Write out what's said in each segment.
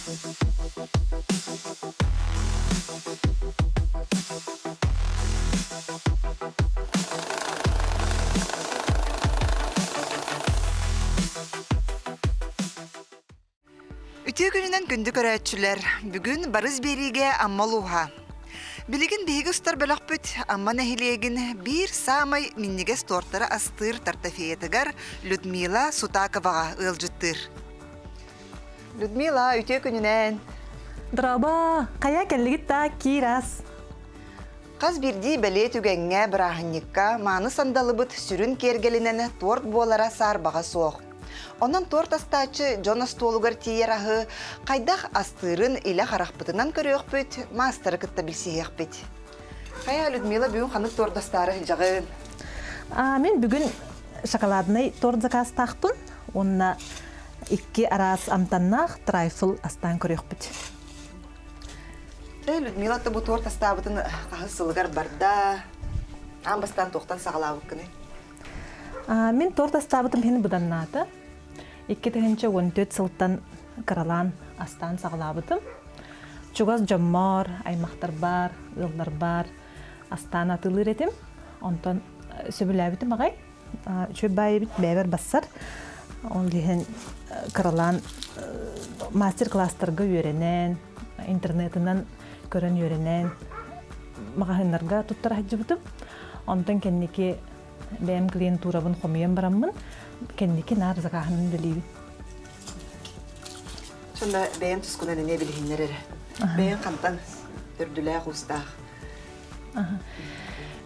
Үтүө күнүнэн күндү көрөөччүлэр! Бүгүн Барыс биэриигэ Амма улууһа. Билигин биһиги устар бөлөхпүт Амма нэһилиэгин биир саамай минньигэс туортары астыыр тартафеятыгар Людмила Сутаковаҕа ыалдьыттыыр. Людмила, үтүө күнүнэн! Дорообо! Хайа кэллигит да киир ас. Хас биирдии бэлиэ түгэҥҥэ, бырааһынньыкка мааны сандалыбыт сүрүн киэргэлинэн торт буолара саарбаҕа суох. Онон торт астааччы дьон остуолугар тиийэр аһы хайдах астыырын илэ харахпытынан көрүөхпүт, маастары кытта билсиһиэхпит. Хайа, Людмила, бүгүн ханнык торт астаары сылдьаҕын? Мин бүгүн шоколаднай торт заказтаахпын уонна икки араас амтаннаах трайфл астаан көрүөхпүт. Э, Людмила, бу торт астаабытын хаһыс сылыгар барда? Аан бастаан туохтан саҕалаабыккыный? Мин торт астаабытым иһин быданнаата. 2014 сылтан кыралаан астаан саҕалаабытым. Чугас дьоммор, аймахтарбар, ыалларбар астаан атыылыыр этим. Онтон сөбүлээбитим аҕай. Үчүгэй баайыбыт бэйэбэр бассар. Ол иһин кыралаан мастер-класстарга үөрэнэн, интернетынан көрөн үөрэнэн маҕаһыыннарга туттара сылдьыбытым. Онтон кэнники бэйэм клиентурабын хомуйан бараммын, кэнники наар закаһынан үлэлиибин. Сонно бэйэм тускунан эмиэ билиһиннэр эрэ. Бэйэҥ хантан төрдүлээх-уустаах?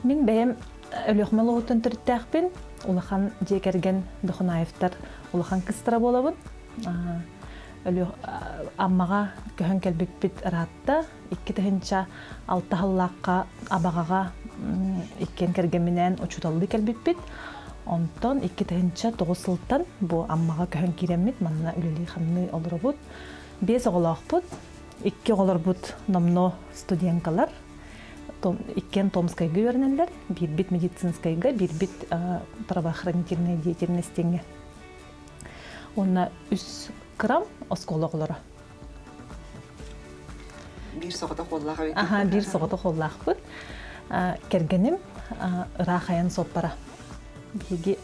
Мин бэйэм Өлүөхүмэ улууһуттан төрүттээхпин. Улахан дьиэ кэргэн Дохунаевтар улахан кыстара буолабын. Аммаҕа көһөн кэлбиппит ыраатта. 2006 сыллаахха Абаҕаҕа иккиэн кэргэмминээн учууталлыы кэлбиппит. Онтон 2009 сылтан бу Аммаҕа көһөн киирэммит, манна үлэлии-хамныы олоробут. Биэс оҕолоохпут. Икки оҕолорбут номнуо студенткалар. Иккиэн Томскайга үөрэнэллэр, биирбит медицинскайга, биирбит правоохранительная деятельность диэҥҥэ. Уонна үс кырам оскуола оҕолоро. Биир соҕотох уоллаах эбит. Аха, биир соҕотох уоллаахпыт. Кэргэним ыраах айан суоппара. Биһиги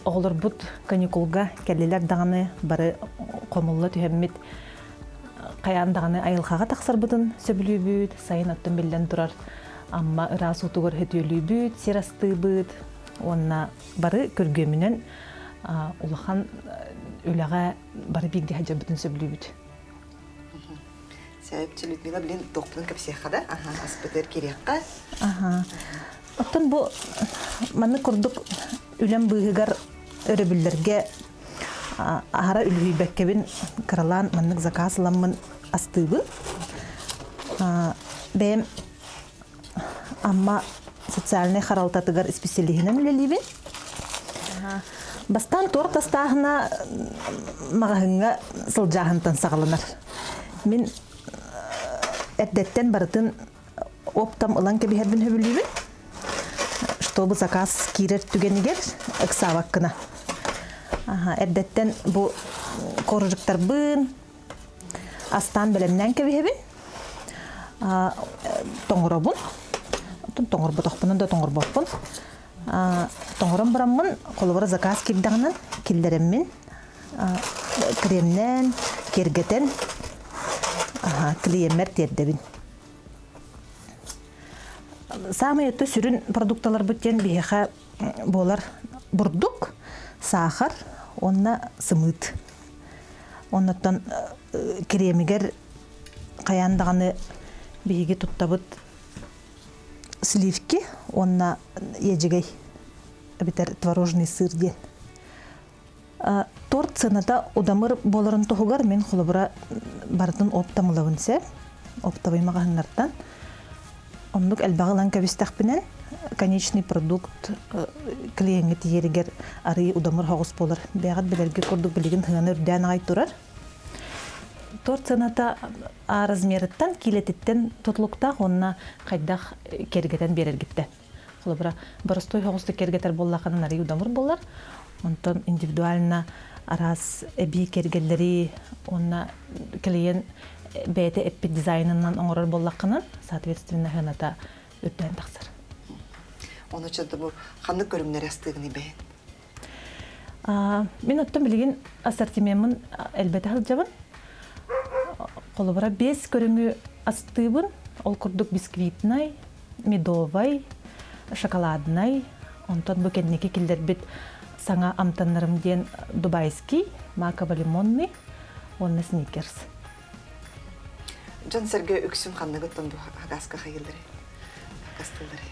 оҕолорбут каникулга кэллилэр даҕаны бары хомулла түһэммит хайаан даҕаны айылҕаҕа тахсарбытын сөбүлүүбүт, сайын оттон биллэн турар Амма ыраас уутугар хөтүөлүүбүт, сир астыыбыт уонна бары күргүөмүнэн улахан үлэҕэ бары бииргэ сылдьарбытын сөбүлүүбүт. Сөп, Людмила, блин, туохпунун кэпсиэххэ да, аха, аспытыгар киириэххэ. Аха. Оттон бу маннык курдук үлэм быыһыгар өрөбүллэргэ аһара үлүһүйбэккэбин кыралаан маннык заказ ыламмын астыыбын. Бэйэм Амма социальнай харалтатыгар исписэлииһинэн үлэлиибин. Бастаан торт астааһына маҕаһыыҥҥа сылдьааһынтан саҕаланар. Мин эрдэттэн барытын оптом ылан кэбиһэрбин сөбүлүүбүн. Чтобы заказ киирэр түгэнигэр ыксаабаккына. Эрдэттэн бу коржиктарбын астаан бэлэмнээн кэбиһэбин. Тоҥоробун. Тоҥорботохпунан да тоҥорбоппун. Тоҥорон бараммын, холобура заказ киирдэҕинэ киллэрэммин кремнээн, киэргэтэн клиеммэр тиэрдэбин. Саамай өттө сүрүн продукталарбыт диэн биһиэхэ буолар бурдук, саахар уонна сымыыт. Оннуттан кремигэр хайаан даҕаны биһиги туттабыт сливки уонна иэдьэгэй эбэтэр творожный сыр диэн. Торт сыаната удамыр буоларын туһугар мин холобура барытын оптом ылабын сөп. Оптовый маҕаһыыннартан. Оннук элбэҕи ылан кэбистэхпинэ конечный продукт клиеҥҥэ тиийэригэр арыый удамыр соҕус буолар. Бэйэҕит билэргит курдук билигин сыана үрдээн аҕай турар. Торт сыаната А размерыттан, киилэтиттэн тутулуктаах уонна хайдах киэргэтэн биэрэргиттэн. Холобура, боростуой соҕустук киэргэтэр буоллаххына арыый удамыр буолар. Онтон индивидуально араас эбии киэргэллэри уонна клиент бэйэтэ эппит дизайнынан оҥорор буоллаххынан, соответственно, сыаната үрдээн тахсар. Ону чэ бу ханнык көрүҥнэри астыыгыный бэйэн? Мин оттон билигин ассортимеммын элбэтэ сылдьабын. Холобура, 5 көрүҥү астыыбын. Ол курдук бисквитнай, медовай, шоколаднай, онтон бу кэнники киллэрбит саҥа амтаннарым диэн дубайский, маково-лимонный уонна сникерс. Дьон-сэргэ үксүн ханныгыттан бу хакаска хайыллары, хакастыыллары?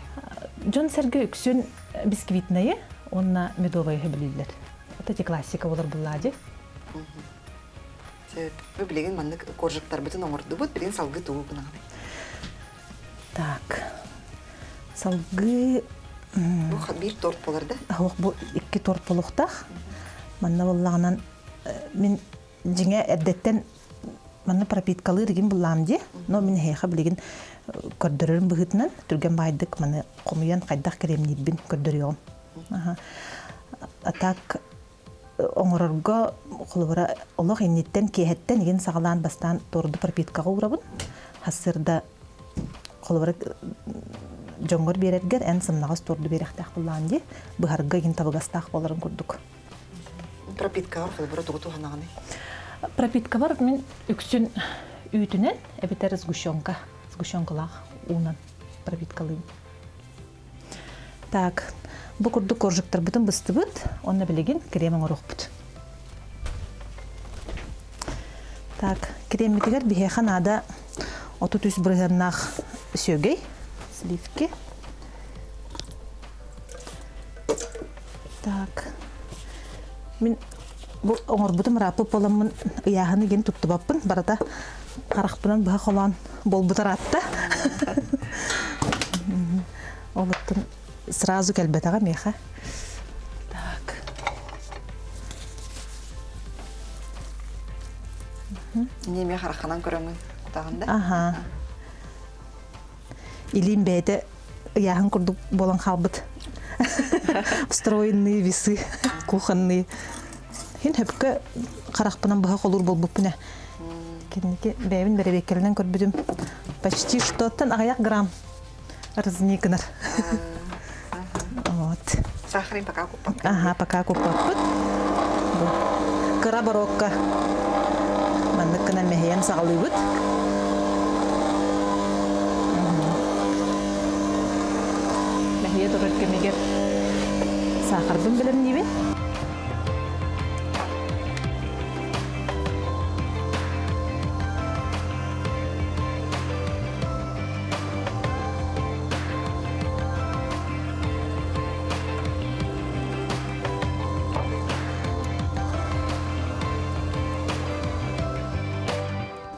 Дьон-сэргэ үксүн бисквитнайы уонна медовайы сөбүлүүллэр. Вот эти классика болар буллаадьы. Сөп. Бу билигин маннык коржиктарбытын оҥордубут, билигин салгыы тугу гынаҕыный? Так. Салгыы Бу биир торт болар да? Ох, бу икки торт болуохтаах. Манна боллаҕынан мин дьиҥэ эрдэттэн манна пропиткалыыр игин буллаам дии. Но мин эһиэхэ билигин көрдөрөрүм быһыытынан түргэн баайдык маны хомуйан хайдах кремниирбин көрдөрүөҕүм. А так оҥорорго холобура олох инниттэн киэһэттэн игин саҕалаан бастаан торду пропиткаҕа уурабын. Хассырда холобура дьоҥҥор биэрэргэр эн сымнаҕас торду биэрэхтээх буллаан дии. Быһарга игин табыгастаах буоларын курдук. Пропиткабар холобура тугу туһанаҕыный? Пропиткабар мин үксүн үүтүнэн эбэтэр сгущенка, сгущенкалаах уунан пропиткалыыбын. Так, бу курдук коржиктарбытын быстыбыт, онно билигин крем оҥоруохпут. Так, креммитигэр биһиэхэ наада 33 бырыһыаннаах сүөгэй, сливки. Так, мин бу оҥорбутум ырааппыт буоламмын ыйааһыны игин туттубаппын, барыта харахпынан быһа холоон буолбут ыраатта. Ол оттон сразу кэлбэтэҕэ миэхэ. Так. Не эмиэ харахханан көрөмүн кутаҕын да? Аха. Илиим бэйэтэ ыйааһын курдук буолан хаалбыт. Встроенные весы кухонные. Хин хөпкө харахпынан быһа холуур буолбуппун ээ. Кэнники бэйэбин бэрэбиэккэлэнэн көрбүтүм. Почти что-тан аҕыйах грамм разни гынар. Вот. Сахарын пока куппаппыт. Ага, пока куппаппыт. Кыра борокка маннык гынан мэһийэн саҕалыыбыт. Мэһийэ турар кэмигэр саахарбын бэлэмниибин.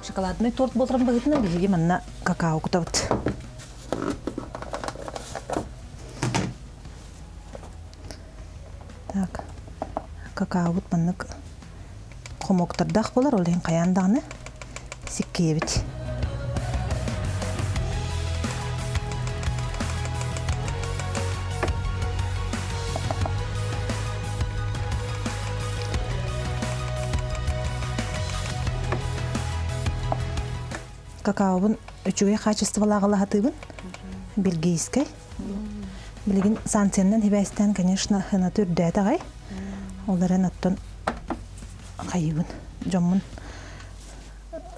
Шоколадный торт буоларын быһыытынан биһиги манна какао кутабыт. Так, какаобут маннык хомуоктардаах буолар, ол иһин хайаан даҕаны сиккиэбит. Какаобун үчүгэй хаачыстыбалаах ылаһатыыбын. Бельгийскэй. Билигин санкциянан хибээстээн, конечно, сыаната үрдээтэ аҕай. Ол эрэн оттон хайыыбын, дьоммун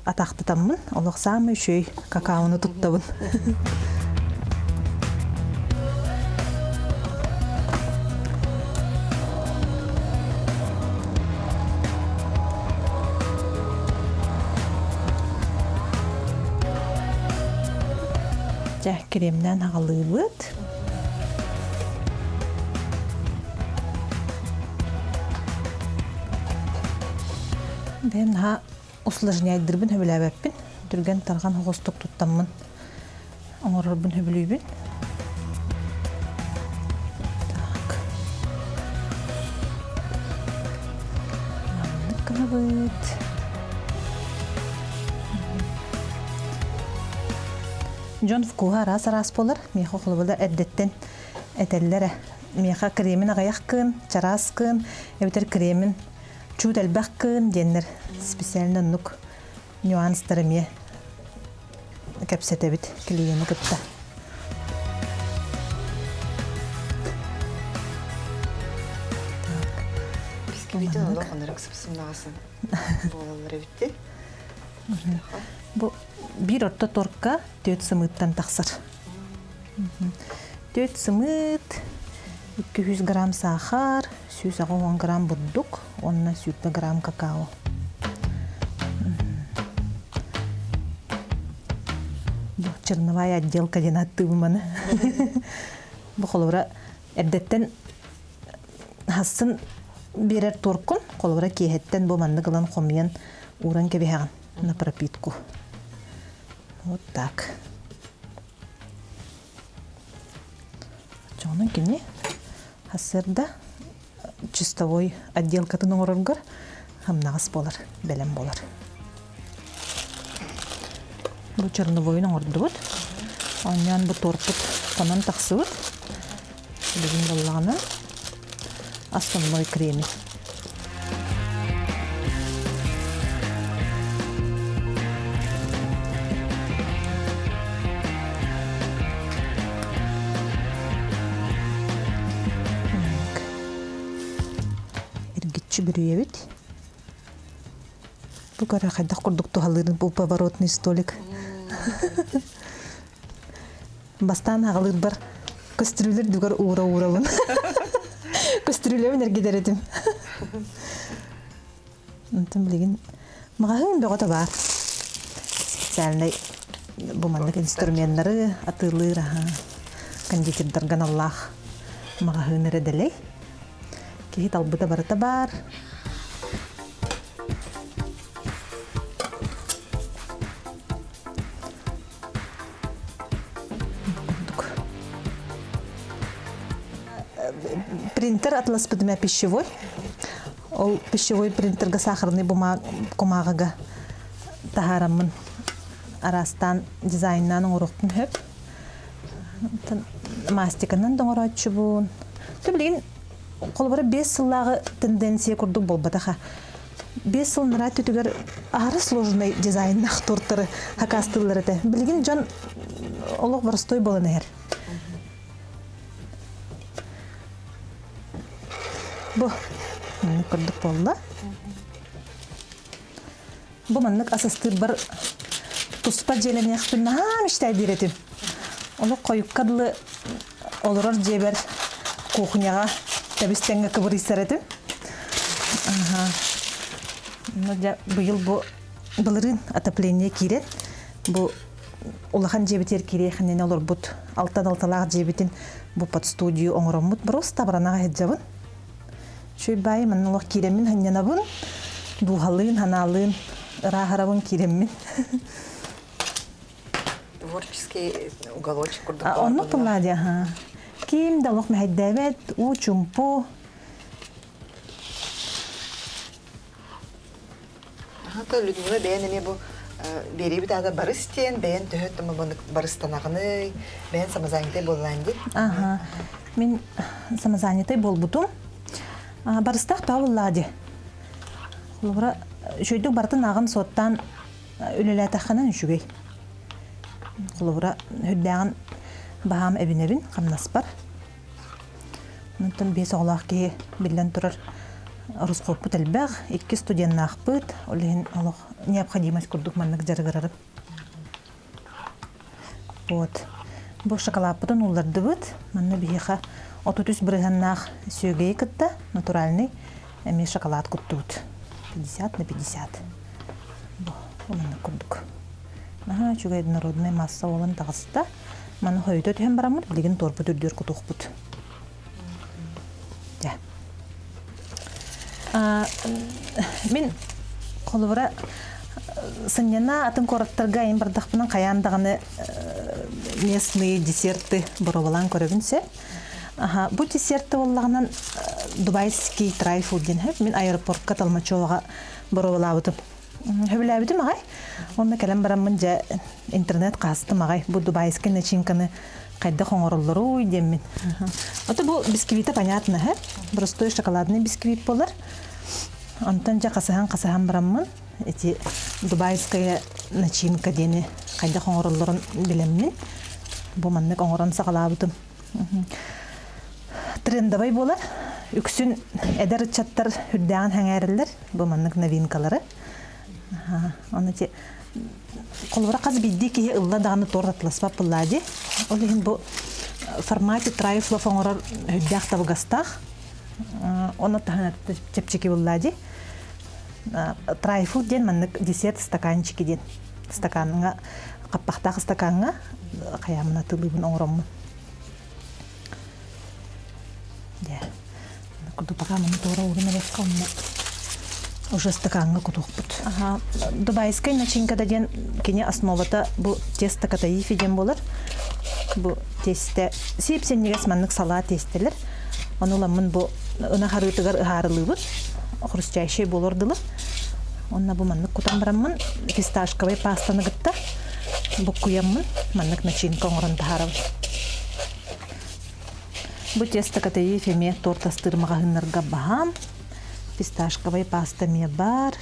атаахтатаммын, олох саамай үчүгэй какаону туттабын. Дьэ, кремнээн аҕалыыбыт. Бэйэм наһаа усложняйдырбын сөбүлээбэппин. Түргэн тарҕан оҕустук туттаммын оҥорорбун сөбүлүүбүн. Так. Маннык гынабыт. Дьон вкуһа араас-араас буолар. Миэхэ холобура эрдэттэн этэллэр ээ. Миэхэ кремин аҕыйах кыын, чараас кыын, эбэтэр кремин чуут элбэх кыын диэннэр специально оннук. нюанстар эмиэ кэпсэтэбит клиени кытта. Бисквитин олох онорок сыпсымнаҕасын буолаллар эбитти. Бу биир орто торка түөт сымыыттан тахсар. Түөт сымыыт, 200 грамм саахар, 180 грамм бурдук уонна 100 грамм какао. Бу черновая отделка диэн аттыыбын маны. Бу холобура эрдэттэн хассын биэрэр туоркун холобура киэһэттэн бу маннык ылан хомуйан ууран кэбиһэҕин на пропитку. Вот так. Оччоҕуна кини сарсыарда чистовой отделкатын оҥороргор хамнаҕас буолар, бэлэм буолар. Бу черновойун оҥордубут. Оонньоон бу торпут хонон тахсыбыт. Билигин буоллаҕына основной креми. Эргиччи бүрүйэбит. Бу көрө хайдах курдук туһалыырын бу поворотный столик. Бастаан аҕалыырбар көстүрүүлэр дүгэр уура уурабын. Көстүрүүлэбин эргитэр этим. Онтон билигин маҕаһыын бөҕөтө баар. Специальнай бу маннык инструменнары атыылыыр аха кондитердарга аналлаах маҕаһыын эрэ дэлэй. Киһи талбыта барыта баар. Принтер атласпытыма пищевой. Ол пищевой принтерга сахарный кумааҕыга таһаараммын араастаан дизайннаан оҥоруохпун сөп. Мастиканан да оҥорооччубун. Билигин холобура 5 сыллааҕы тенденция курдук буолбатаха. 5 сыл нараа түтүгэр аһары сложный дизайннаах тортары хакаастыыллар этэ. Билигин дьон олох боростой буолан иһэр. Бу маннык курдук буолла. Бу маннык ас астыырбар туспа дьиэлэниэхпин наһаа мечтайдыыр этим. Олох хойукка дылы олорор дьиэбэр кухняҕа тэбис-тэҥҥэ кыбырыйсар этим. Аха. Ну, дьэ, быйыл бу былырыын отопление киирэн, бу улахан дьиэбитигэр киириэхинэн олорбут алтан алталаах дьиэбитин бу под студию оҥороммут просто абыранаҕа сылдьабын. Үчүгэй баайы манна олох киирэммин ханньанабын, дууһалыын, ханаалыын ырааһырабын киирэммин. Творческий уголочек курдук. Оннук тыллаа дии, аха. Ким да олох мэһэйдээбэт, уу чумпу. Аха, Людмила бэйэн эмиэ бу биэриибит аата барыс диэн, бэйэн төһө барыстанаҕыный, бэйэн самозанятай буоллаан дии. Аха. Мин самозанятай буолбутум. Барыстаах тоҕо буоллаҕа дии. Холобура, үчүгэйдик барытын ааҕан суоттаан үлэлээтэххинэ үчүгэй. Холобура, үрдээҕин баһаам эбинэбин хамнаспар. Онтон биэс оҕолоох киһи биллэн турар ороскуоппут элбэх, икки студеннаахпыт, ол иһин олох необходимость курдук маннык дьарыгырарым. Вот. Бу шоколадпытын ууллардыбыт. Манна биһиэхэ 33 бырыһыаннаах сүөгэйи кытта натуральный эмиэ шоколад куттубут. 50 на 50. Бу маннык курдук. Наһаа үчүгэй народнай масса буолан таҕыста. Маны хойута түһэн бараммыт, билигин торпут үрдүөр кутуохпут. Дьэ. Мин холобура сынньана атын куораттарга айан бардахпынан хайаан даҕаны местные десерты боруобалаан көрөбүн сөп. Аха, бу десерты буоллаҕынан дубайский трайфл диэн сөп. Мин аэропортка Толмачеваҕа боруобалаабытым. Сөбүлээбитим аҕай. Онно кэлэн бараммын дьэ интернет хаастым аҕай. Бу дубайскай начинканы хайдах оҥороллоруй диэммин. Ото бу бисквита понятно, һэ? Простой шоколадный бисквит буолар. Онтон дьэ хасыһан-хасыһан бараммын. Ити дубайская начинка диэни хайдах оҥороллорун билэммин, бу маннык оҥорон саҕалаабытым. Трендовай буолар. Үксүн эдэр ыччаттар үрдээҕин сэҥээрэллэр бу маннык новинкалары. Оны ити холобура хас биирдии киһи ылла даҕаны торт атыласпат буоллаа дии. Ол иһин бу формате трайфлов оҥорор үрдээх табыгастаах. Оны таһынан чэпчэки буоллаа дии. Трайфл диэн маннык десерт стаканчики диэн стакаҥҥа хаппахтаах стакаҥҥа хайаамына тылыыбын оҥороммун. Дьэ, курдук пока маны туора уурун эрэххэ онно уже стакаҥҥа кутуохпут. Аха, дубайскай начинкада диэн кини основата бу тесто катаифи диэн буолар. Бу тиэстэ сип-синньигэс маннык салаа тиэстэлэр. Ону ыламмын бу ынах арыытыгар ыһаарылыыбын. Хрустящий буолуор дылы. Онно бу маннык кутан бараммын фисташковай пастаны кытта буккуйаммын маннык начинка оҥорон таһаарабын. Бу тесто катаиф эмиэ торт астыыр маҕаһыыннарга баһаам. Фисташковай паста эмиэ баар.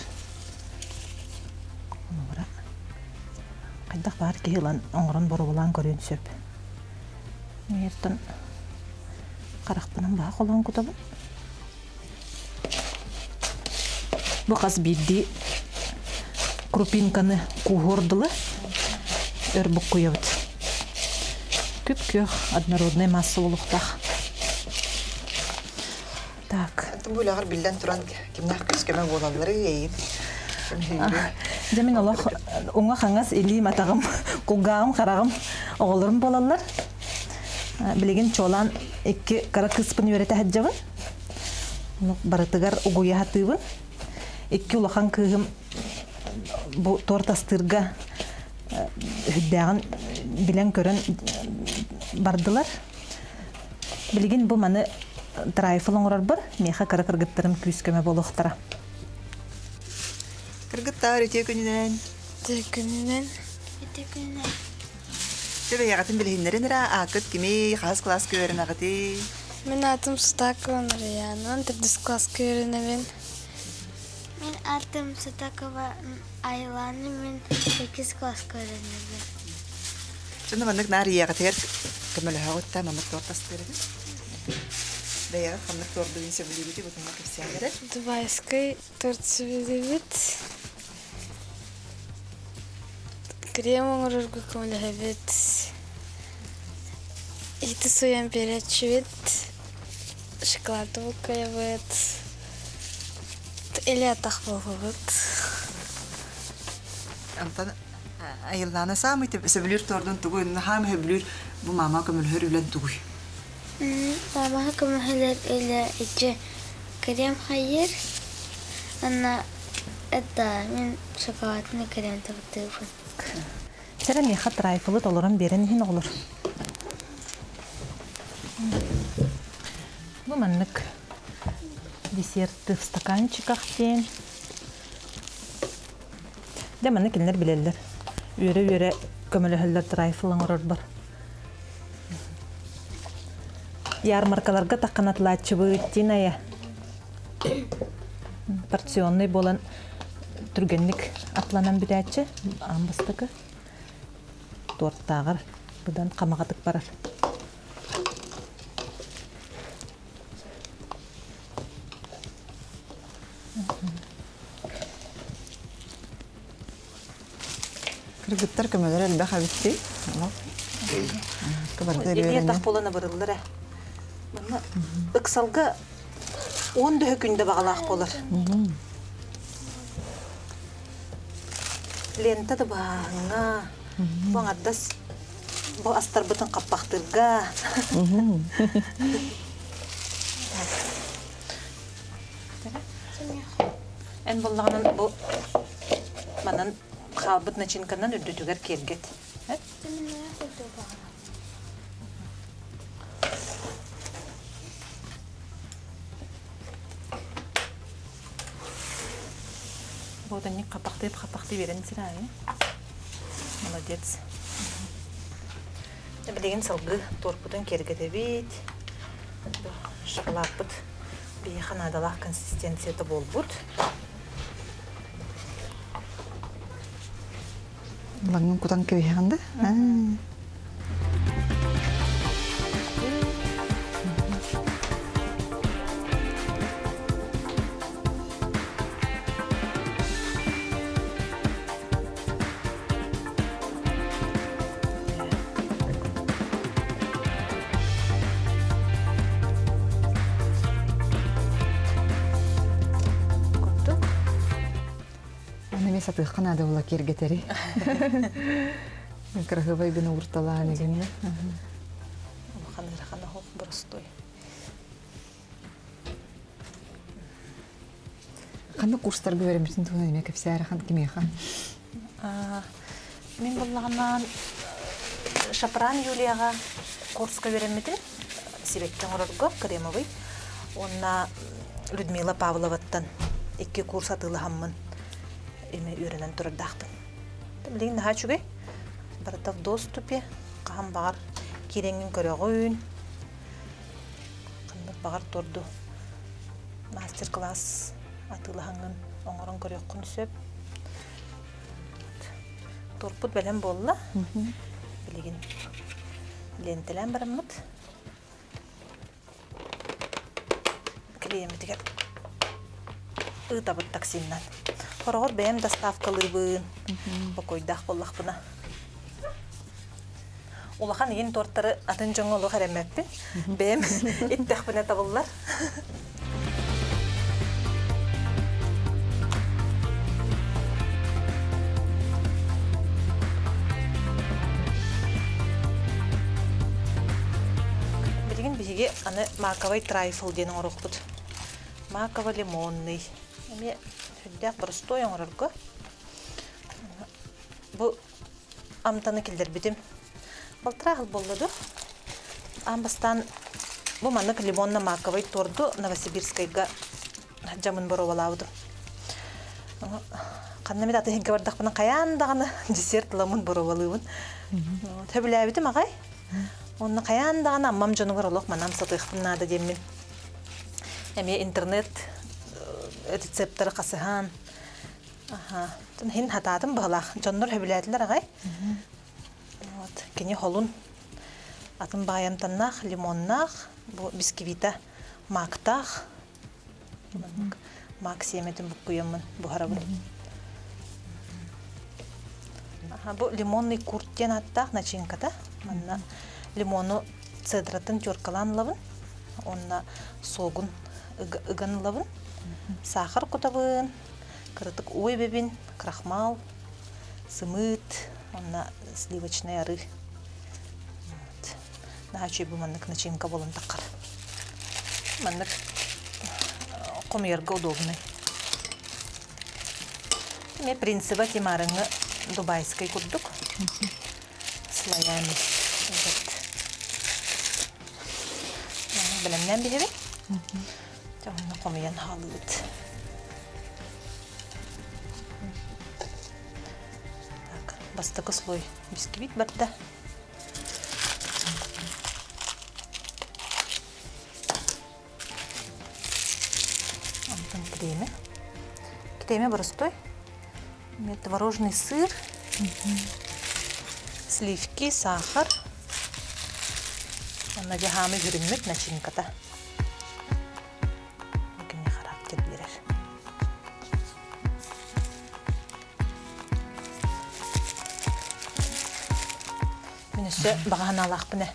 Хайдах баар киһи ылан оҥорон боруобалаан көрүөн сөп. Миэртэн харахпынан баһа холоон кутабын. Бу хас биирдии крупинканы кууһуор дылы өр буккуйабыт. Күп-күөх однороднай масса буолуохтаах. Так. Бу үлэҕэр биллэн туран кимнээх күүс-көмө буолалларый эйин? Дьэ мин олох уҥа-хаҥас илиим атаҕым, кулгааҕым, хараҕым оҕолорум буолаллар. Билигин чуолаан икки кыра кыыспын үөрэтэ сылдьабын. Барытыгар угуйа сатыыбын. Икки улахан кыыһым бу торт астыырга үрдээҕин билэн-көрөн бардылар. Билигин бу маны трайфл оҥорорбор миэхэ кыра кыргыттарым күүс-көмө буолуохтара. Кыргыттар, үтүө күнүнэн. Үтүө күнүнэн. Үтүө күнүнэн. Дьэ бэйэҕитин билиһиннэрин эрэ, ааккыт кимий, хаһыс кылааска үөрэнэҕитий? Мин аатым Сутакова Нарыйаана, төрдүс кылааска үөрэнэбин. Мин аатым Сутакова Айлаана, мин иккис кылааска үөрэнэбин. Дьоно маннык наар ийэҕитигэр көмөлөһөҕүт да маннык торт астыырыгыт? Бэйэҕит ханнык торду сөбүлүүгүтүй бу туһунан кэпсээн эрэр. Дубайскай торт сөбүлүүбүт. Крем оҥорорго көмөлөһөбүт. Ити суйан биэрээччибит. Шоколад булкуйабыт. Или атах буолабыт. Антон Айыллаана саамай сөбүлүүр тордун тугуй? Хаамай сөбүлүүр бу маама көмөлөһөр үлэн тугуй? Маамаҕа көмөлөһөр үлэ ити крем хайыыр. Анна это мин шоколадный крем табытыыбын. Сэрэ миэхэ трайфылы толорон биэрэн иһин оҕолор. Бу маннык десерты в стаканчиках диэн Дьэ, манна кинилэр билэллэр. Үөрэ-үөрэ көмөлөһөллөр трайфл оҥорорбор. Ярмаркаларга тахханатылааччыбыт Тиная. Порционный буолан түргэнник атланан бүтээччи. Аан бастакы. Туортааҕар быдан хамаҕатык барар. Кыргыттар көмөлөр элбэх эбиттий. Илии атах буолан абырыллар ээ. Манна ыксалга уон дөһө күндэ баҕалаах буолар. Лента да бааһыҥҥа, бу аҥардас бу астарбытын хаппахтыырга. Эн буоллаҕынан бу манан хаалбыт начинканан үрдүтүгэр киэргэт. Вот они хапахты-хапахты берен сирайы. Молодец. Билигин салгыы торпутун киэргэтэбит. Шоколадпыт биһиэхэ наадалаах консистенцията буолбут. Лаҥын кутан кэбиһэҕин да? Курдук. Аны эмиэ сатыахха наада була киэргэтэри. Кыраһыабай гына уурталаан игиннэ. Улахан ыарахан оһох боростуой. Ханнык курстарга үөрэммитин туһунан эмиэ кэпсээр хан кимиэхэ? Мин буллаҕынан Шапран Юлияҕа курска үөрэммитим. Сибэкки оҥорорго кремовый. Уонна Людмила Павловаттан икки курс атыылаһаммын эми үөрэнэн турардаахпын. Билигин наһаа үчүгэй. Барыта в доступе. Хаһан баҕар киирэҥҥин көрөҕүн. Ханнык баҕар торду мастер-класс атыылаһаҥҥын оҥорон көрүөххүн сөп. Торпут бэлэм буолла. Билигин лиэнтэлээн бараммыт. Клиеммитигэр ыытабыт таксиннан. Хороҕор бэйэм доставкалыыбын, бокуойдаах буоллахпына. Улахан игин тортары атын дьоҥҥо олох эрэммэппин. Бэйэм иттэхпинэ табыллар. Билигин биһиги аны маковый трайфл диэн оҥоруохпут. Маково-лимонный. Эмиэ сүрдээх боростуой оҥорорго. Бу амтаны киллэрбитим. Балтараа сыл буолла дуо? Аан бастаан бу маннык лимонно-маковый торду Новосибирскайга дьамын боруобалаабытым. Ханна эмит атыһыгга бардахпына хайаан даҕаны десерт ламын боруобалыыбын. Сөбүлээбитим аҕай. Онно хайаан даҕаны аммам дьонугар олох манан сатыахпын наада диэммин. Эмиэ интернет рецептары хасыһан Аха. Хин хатаатым быһалаах. Дьоннор сөбүлээтилэр аҕай. Вот. Кини холун атын баайамтаннаах, лимоннаах, бу бисквита маактаах. Мак сиэмэтин буккуйаммын буһарабын. Аха, бу лимонный курт диэн ааттаах начинката. Манна лимону цедратын теркалаан ылабын. Онно согун ыган ылабын. Сахар кутабын, Кыратык уу эбэбин, крахмал, сымыыт, уонна сливочнай арыы. Вот. Наһаа үчүгэй бу маннык начинка буолан таххар. Маннык хомуйарга удобный. Эмиэ принциба тимарыҥы дубайскай курдук слоями. Вот. Бэлэмнээн биһэбин. Дьэ онно хомуйан хааллыбыт. Так, бастакы слой бисквит барда. Онтон кремэ. Кремэ боростой. Творожный сыр, сливки, сахар. Онно дьаһаамы үрүммүт начинката. Кини характер биэрэр. Мин өссө баҕа санаалаахпын ээ.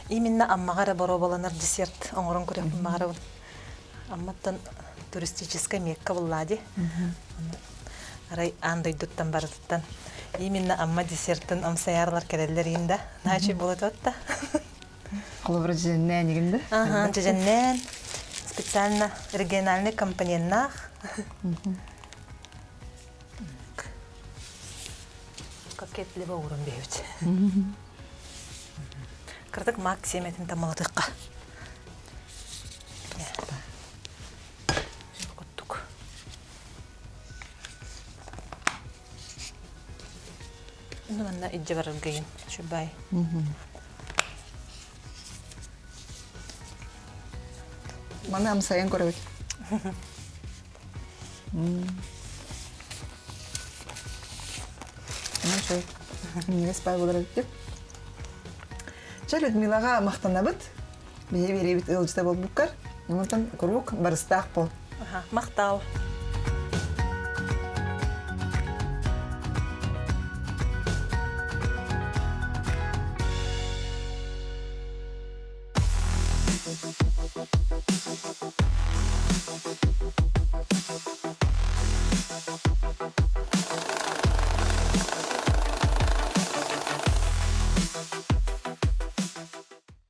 Именно Аммаҕа эрэ боруобаланар десерт оҥорон көрүөхпүн баҕарабын. Амматтан туристическай мекка буллаа дии. Арай аан дойдуттан барытыттан именно Амма десертин амсайаарлар кэлэллэр иин да. Наачый буола да. Холобура дьэдьэннээн игин да? Ага, дьэдьэннээн. Специально региональный компоненнаах. Кокетливо уурун биһибит. Кырдык мак сиэмэтин таммалатыахха. Куттук. Ну, манна илдьэ бараргайын, чубай. Маны амсайан көрөбүт. Үчүгэй. Минньигэс баай буолар эбит. Чэ, Людмилаҕа махтанабыт. Биһи биэриибит ыалдьыта буолбуккар. Онтон куруук барыстаах буол. Махтал.